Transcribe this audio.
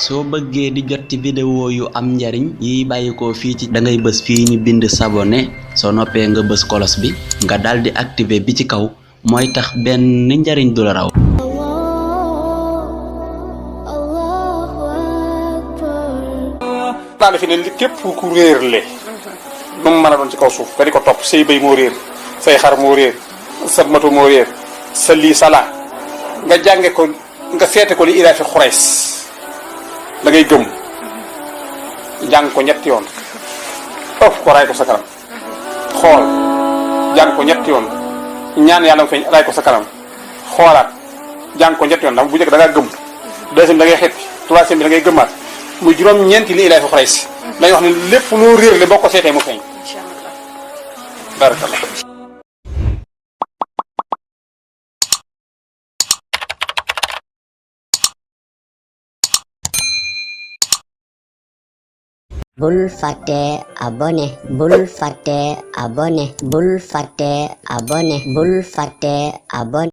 soo bëggee di jot ci vidéo yu am njariñ yi bàyyikoo fii ci da ngay bës fii ñu bind s'abonner soo noppee nga bës kolos bi nga daldi activer bi ci kaw mooy tax benn njariñ du la raw. naa defe ne li képp ku réer le nu mu mën a doon ci kaw suuf nga di ko topp say béy moo réer say xar moo réer sa moto moo réer sa lii sala nga jànge ko nga seete ko li ilaafi Xurays da ngay gëm jàng ko ñetti yoon ëpp ko raay ko sa kanam xool jàng ko ñetti yoon ñaan yàlla nga feeñ raay ko sa kanam xoolaat jàng ko ñetti yoon ndax bu njëkk da ngaa gëm deuxième da ngay xeppi troisième bi da ngay gëmmaat muy juróom-ñeenti li ilaafi Xurays dañuy wax ne lépp loo réer le boo ko seetee mu feeñ. barakallah. bul fàtte abonné bul fàtte abonné bul fàtte abonné bul fàtte abonné